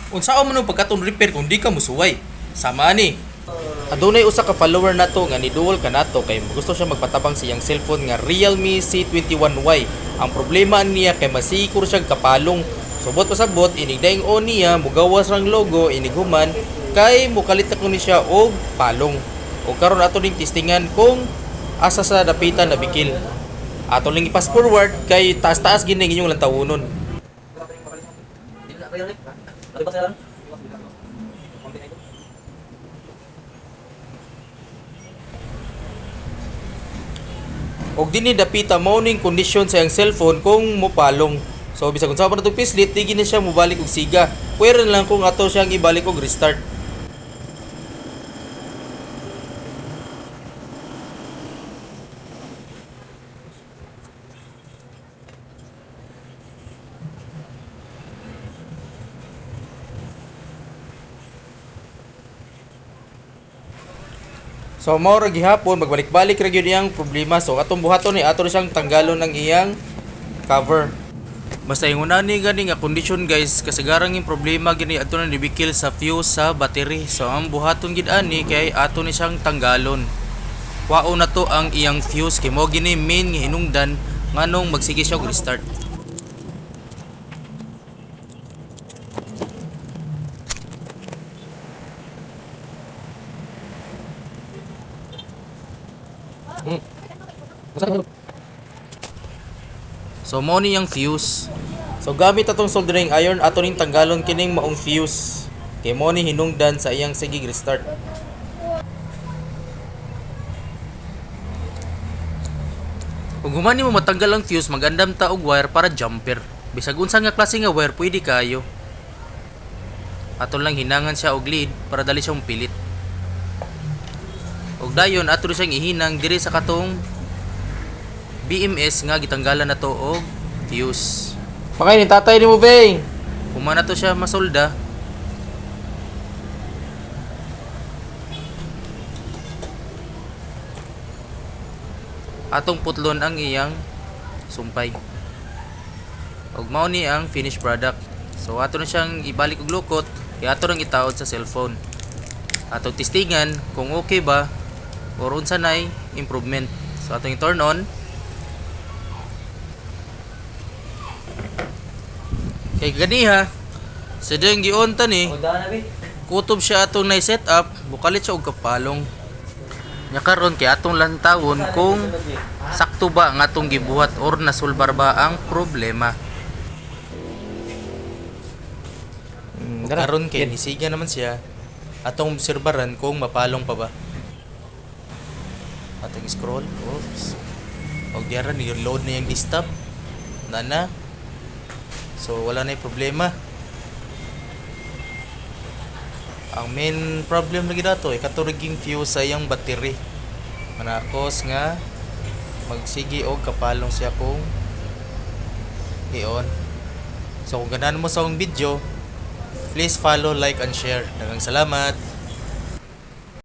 Unsaon man ang pagkatong repair kung di ka musuway? Sama ani. Adunay usa ka follower nato nga niduol kanato kay gusto siya magpatabang sa iyang cellphone nga Realme C21Y. Ang problema niya kay masikor siya kapalong. Subot pasabot inig daing on niya mugawas rang logo inig human kay mukalit na kuno siya og palong. O karon ato ning testingan kung asa sa dapitan na bikil. Ato lang i-fast forward kay taas-taas gini ang inyong lantawunon. Og dinhi dapita mao ning kondisyon sa iyang cellphone kung mopalong. So bisag unsa pa natong pislit, di gini siya mobalik og siga. Pwera na lang kung ato siyang ibalik og restart. So mao ra gihapon magbalik-balik ra gyud iyang problema. So atong buhaton ni ato siyang tanggalon ang iyang cover. Basta ingon ani gani nga kondisyon, guys, kasagaran yung problema gini ato na nibikil sa fuse sa battery. So ang buhaton gid ani kay ato ni siyang tanggalon. Kwaon na to ang iyang fuse kay mao gini main nga hinungdan nganong magsige siya og restart. So mao ni ang fuse. So gamit atong soldering iron ato ning tanggalon kining maong fuse. Kay mao ni hinungdan sa iyang sige restart. Kung human nimo matanggal ang fuse, magandam ta og wire para jumper. Bisag unsa nga klase nga wire pwede kayo. Ato lang hinangan siya og lead para dali siyang pilit. Og dayon ato siyang ihinang diri sa katong BMS nga gitanggalan nato og fuse. Pakay ni tatay nimo, Beng. Human na to siya masolda. Atong putlon ang iyang sumpay. Og mao ni ang finished product. So ato na siyang ibalik og lukot kay ato rang itaod sa cellphone. Atong testingan kung okay ba or unsa nay improvement. So atong i-turn on. Kay ganiha sa diyang gion ta ni kutob siya atong na set up, bukalit siya og kapalong. Nya karon kay atong lantawon kung sakto ba ang atong gibuhat or nasulbar ba ang problema. Karon kay nisiga naman siya, atong obserbaran kung mapalong pa ba. Atong scroll, oops. Og diara ni load na yung desktop. Nana. So wala na yung problema. Ang main problem lagi dato ay kato naging fuse sa iyang battery. Manakos nga magsige og kapalong siya kung i-on. So kung ganahan mo sa akong video, please follow, like, and share. Daghang salamat.